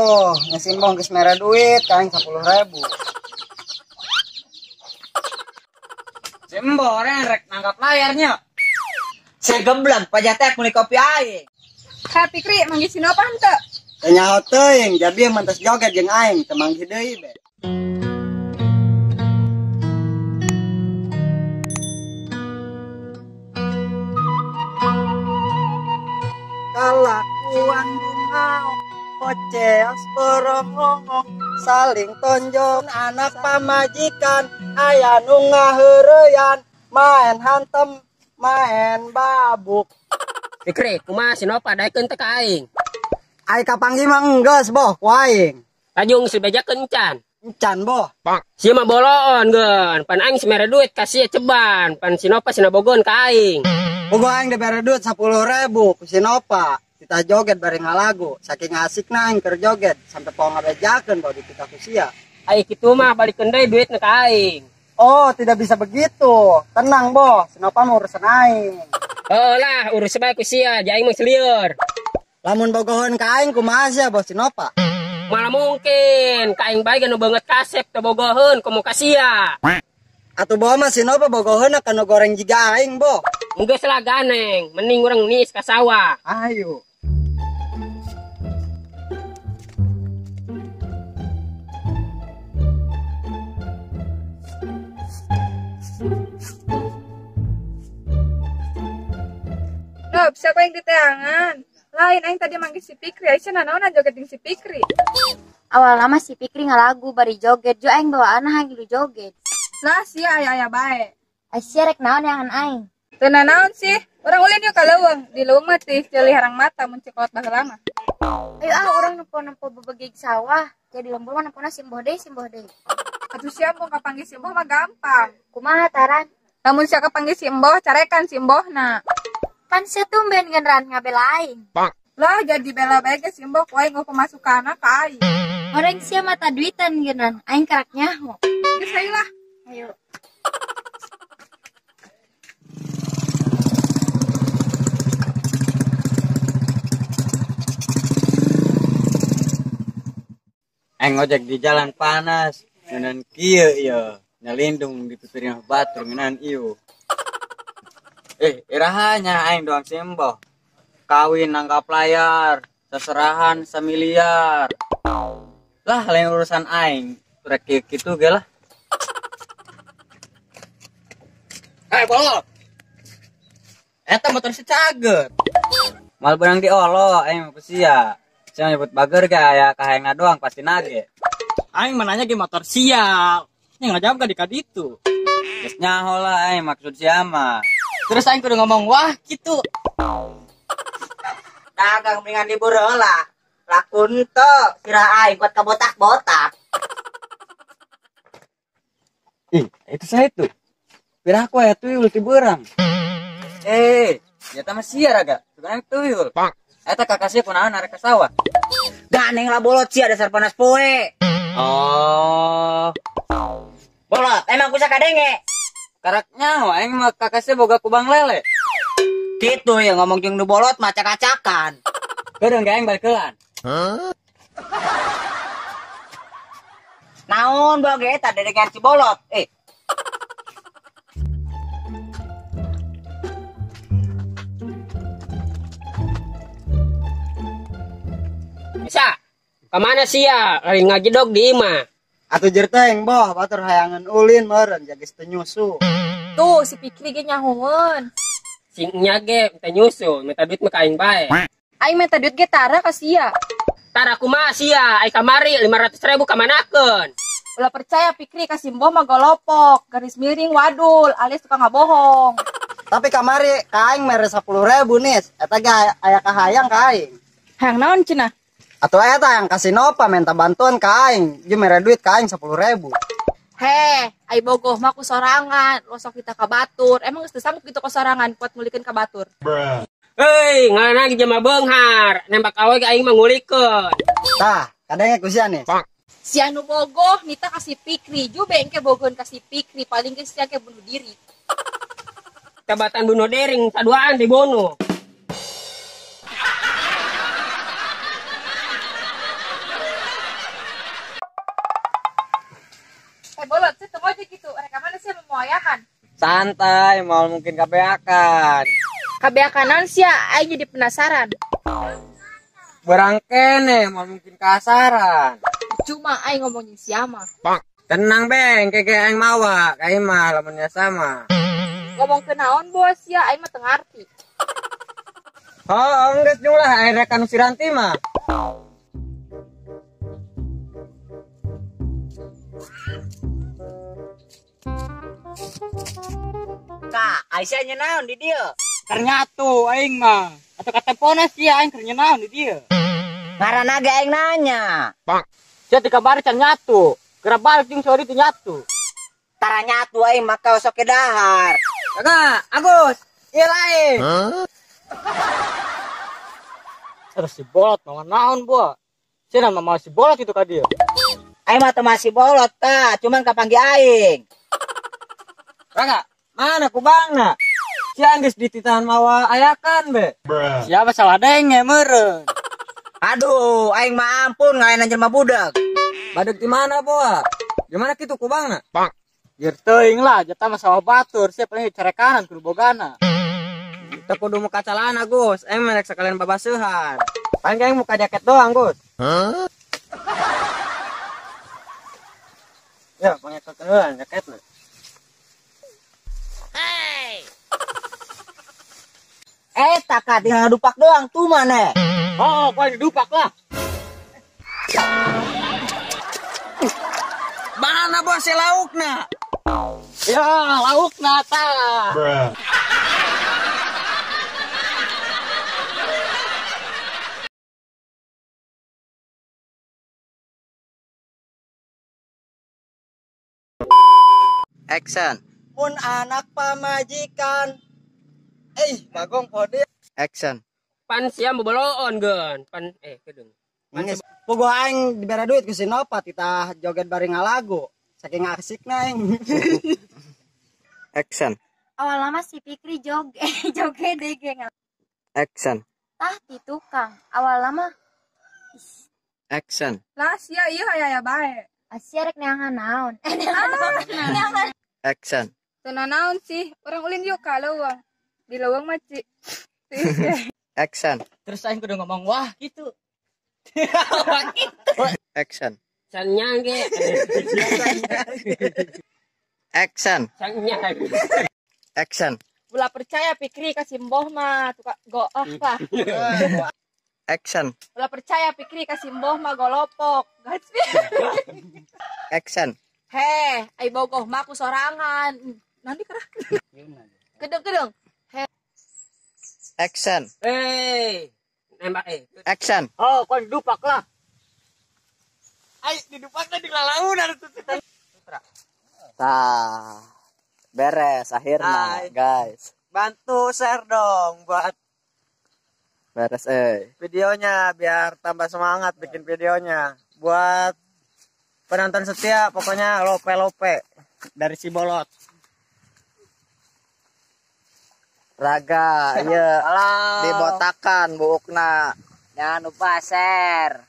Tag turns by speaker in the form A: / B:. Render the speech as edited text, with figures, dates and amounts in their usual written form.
A: Boh, nya si Embong geus mere duit ka aing 10.000.
B: Si Embong rek nangkap layarnya.
C: Si geblek pajatek meuli kopi aing.
D: Ka Pikri manggih si Nopa henteu?
A: Teu nyaho teuing, jadi mentas joget jeung aing teu manggih deui be. Kalakuan bunga oceas borongongong saling tonjok anak pamajikan aya nu ngaheureyan main hantem main babuk.
E: Pikri kumaha si Nopa daekeun teh ka aing?
A: Ai kapanggih mah enggeus boh ku aing.
E: Lajung si bejakeun encan.
A: Encan boh.
E: Sia mah boloon geun, pan aing si mere duit ka sia ceban, pan si Nopa sina bogoan ka aing.
A: Bogo aing dibere duit 10.000 ku si Nopa. Kita joget bareng ngalagu, saking asikna aing keur joget sampai poho ngabejakeun bawa dititah ku sia.
E: Ai kitu mah balikeun deui duitna ka aing.
A: Oh, tidak bisa begitu. Tenang boh, si Nopa mah urusan aing.
E: Heuh lah, urus bae ku sia, ja aing mah selieur.
A: Lamun bogoheun ka aing kumaha sia boh si Nopa?
E: Malah mungkin ka aing bae nu beungeut kasep teu bogoheun komo ka sia.
A: Atuh boh mah si Nopa bogoheun ka nu goreng jiga aing boh.
E: Geus lah ganeng, mending urang niis ka sawah.
A: Ayo.
D: Nob, siapa yang diteangan? Lain aing tadi manggih si Pikri, Aisyah nanaonan joget jeung si Pikri.
F: Awalna mah si Pikri ngalagu bari joget, jo aing bawaan hayang lu joget.
D: Lah sia aya-aya bae.
F: Aisyah rek naon yangan aing?
D: Teu nanaon sih, urang ulin yuk ka leuweung. Di leuweung mah teh ceuli harang mata mun cekolot baheula mah.
F: Ayo ah urang nempo-nempo bebegig sawah, jadi lembur mah nempona simboh deui simboh deui.
D: Atuh sia mun kapanggih si Emboh mah gampang.
F: Kumaha taran?
D: Lamun sia kapanggih si Emboh, carekan si Embohna.
F: Pan sia tumben generan ngabela aing.
D: Lah jadi bela bae ge si Emboh ku aing pemasukanna ka aing.
F: Orang sia mata duitan generan, aing karak nyaho.
D: Geus hayu lah.
F: Ayo.
B: Aing ngojek di jalan panas, ngeunaan kieu ieu, nyalindung di pipirin batur ngeunaan ieu. Irahanya aing doang si Emboh. Kawin nangkap layar, seserahan semiliar. Lah lain urusan aing, rek kieu kitu ge lah. Bolot. Eta motor si caget. Mal benang diolo aing mah ku sia. Sia nyebut bager ge aya kahayangna doang pasti nage.
G: Aing mah nanya ge motor sia. Nya ngajawab ka di kaditu.
B: Geus nyaho lah aing maksud sia mah.
G: Terus aing kudu ngomong wah gitu.
C: Dagang mendingan libur heula. Lakun teu sirah aing kuat ka botak-botak.
B: Ih, itu saya tuh. Pirah aku aya tuyul ti beurang. Nyata mah sia raga. Sebenarnya tuyul. Eta kakak sia kunaon arek ka sawah.
C: Ganeng lah bolot sia dasar panas poe.
B: Oh.
C: Bolot, emang kusa kadenge?
B: Karak nyaho aing mah kakak sia boga kubang lele.
C: Kitu ya ngomong jeung nu bolot mah acak-acakan.
B: Kedeung ge aing balik heulaan.
C: Hah? Naon boga eta dedengan si bolot?
E: Bisa, kemana sih ya? Lain ngagedog di imah.
A: Atuh jer teuing boh, batur hayangan ulin meureun jagis teu nyusu.
D: Tuh si Pikri ge nyahoeun.
E: Sing nya ge minta nyusu, minta duit mah ka aing bae.
D: Aing minta duit ge tara ka sia.
E: Tara kumaha sia? Ai kamari 500.000 kamanakeun?
D: Ulah percaya Pikri ka si Emboh mah golopok, garis miring wadul, alias tukang ngabohong.
A: Tapi kamari ka aing mere 10.000 nis, eta ge aya kahayang ka aing.
D: Hayang naon cenah?
A: Atuh eta yang kasih Nopa minta bantuan ka aing, jeung mere duit ka aing 10.000.
D: Heh, ai bogoh mah ku sorangan, lo sok kita ka batur. Emang geus teu sanggup gitu ku sorangan kuat ngulikeun ka batur.
E: Hei, ngaranna ge jelema beunghar, nembak awe ge aing mah ngulikeun.
A: Tah, kadenge ku sia nih.
D: Si anu bogoh nita kasih Pikri, jube engke bogoheun ka si Pikri, paling ge sia ke bunuh diri.
E: Tabatan bunuh diri saduaan dibunuh.
D: Bolot, sih temu aja gitu. Reka mana sih mau ayakan?
B: Santai, mau mungkin kabeakan.
D: Kabeakanan sih ya, aing jadi penasaran.
B: Berangkene, mau mungkin kasaran.
D: Cuma aing ngomongin siapa?
B: Tenang beng, keke aing mawa, kayak mah lamunnya sama.
D: Ngomong ke naon bos ya, aing mah teu ngarti.
B: Oh, geus nyulah aing rek anu si Ranti mah.
C: Kak, Aisyah nyenaon di dieu?
G: Keur nyatu aing mah. Atau katepona sia aing keur nyenaon di dieu.
C: Ngaranna ge aing nanya.
G: Sia dikabari can nyatu. Geura balik jeung sori teu nyatu.
C: Tara nyatu aing maka sok dahar.
B: Kakak, Agus, ieu lain.
G: Terus si bolot mau naon buah. Sia mah si bolot itu ka dieu.
C: Aing mah teu masih bolot tah, cuman kapanggih aing.
B: Kakak, mana kubangna? Sia geus dititahan mawa ayakan be.
G: Siapa salah denge meureun.
C: Aduh, aing mah ampun ngalain jelema budak.
B: Badeg di mana boa? Gimana kitu kubangna?
G: Jeur teuing lah, jatah mah sawah batur, sia paling carekanan kudu bogana.
B: Teu kudu muka calana, Gus. Aing mah rek sekalian babaseuhan. Paling aing muka jaket doang, Gus. Ya, pangekeun jaketna.
C: Tak tinggal dupak doang tuh mana?
G: Oh, kau didupak lah.
B: Mana bos si laukna?
G: Ya, laukna ta.
B: Action.
A: Mun anak pamajikan. Bagong pode.
B: Action.
E: Pan sia boboloon geun. Pan kedeung.
A: Geus puguh aing dibere duit ku si Nova titah joget bari ngalagu. Saking asikna aing.
B: Action.
F: Awal lama si Pikri joget joget deh geng.
B: Action.
F: Tah di tukang. Awal lama.
B: Action.
D: Lah sia ieu aya bae.
F: Asia rek neangan naon. Neangan.
B: Action.
D: Teu naon sih, urang ulin yuk ka leuweung. Di leuweung mah ci.
B: Action.
G: Terus aing kudu ngomong wah gitu.
B: Action.
E: Can nyangge.
B: Action.
E: Can nyangge.
B: Action.
D: Ulah percaya Pikri kasih mboh mah tukang go ah lah.
B: Action.
D: Ulah percaya Pikri kasih mboh mah golopok.
B: Action.
D: Heh, ai bogoh mah ku sorangan. Nanti kerah. Kedeng-kedeng.
B: Action.
E: Nembak
B: Action.
G: Oh, kau didupak lah. Ai didupakna di lalaunan tuh.
B: Tah. Beres akhirnya, guys.
A: Bantu share dong buat
B: beres
A: videonya biar tambah semangat bikin videonya. Buat penonton setia pokoknya lope-lope dari si bolot.
B: Raga, iya dibotakan buukna.
C: Jangan lupa share.